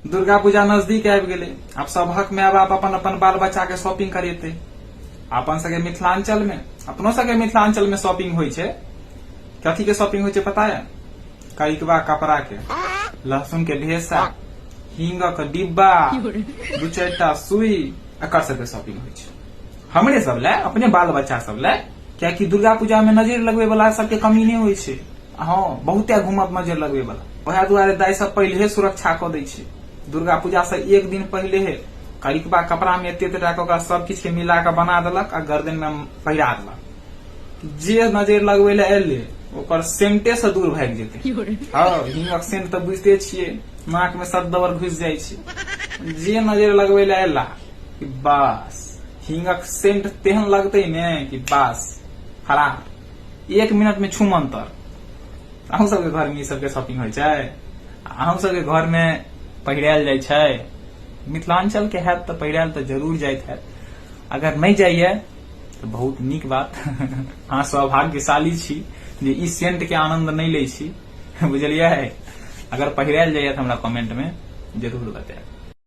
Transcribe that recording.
दुर्गा पूजा नजदीक आबि गेलै। आब सबहक माय बाप अपन अपन बाल बच्चा के शॉपिंग करेतै। अपन सबके मिथिलांचल में, अपनो सबके मिथिलांचल में शॉपिंग होइ छै। कथी के शॉपिंग होइ छै पता है? करिकबा कपड़ा के, लहसुन के ढेसा, हींगक डिब्बा, दू चारिटा सुई, एकर सबके शॉपिंग होइ छै। हमरे सब लए, अपने बाल बच्चा सब लए, कियाकि दुर्गा पूजा में नजर लगबै वाला सबके कमी नहि होइ छै। हँ, बहुते घूमत नजर लगबै वाला। वएह दुआरे दाइ सब पहिले सुरक्षा कऽ दै छै। दुर्गा पूजा से एक दिन पहिले करिकबा कपड़ा में एते एते ओकरा सब किछु के मिला कऽ बना देलक आ गर्दन में पहिरा देलक। जे नजर लगबै लए एलै ओकर सेंटे से दूर भागि जेतै। हँ, हिंगक सेंट तऽ बुझिते छियै, नाक में सब दबर घुसि जाइ छै। जे नजर लगबै लए एला कि बस हिंगक सेंट तेहन लगतै ने कि बस फरार, एक मिनट में छू मंतर। अहूँ सबके घर में ई सबके शॉपिंग होइ छै? अहूँ सबके घर में पहिरायल जाइ छै? मिथिलांचल के हैत तऽ पहिरायल तऽ जरूर जाइत हैत। अगर नहि जाइए तऽ बहुत नीक बात, अहाँ सौभाग्यशाली छी जे ई सेंट के आनंद नहि लै छी, बुझलियै? अगर पहिरायल जाइए तऽ हमरा कमेंट में जरूर बतायब।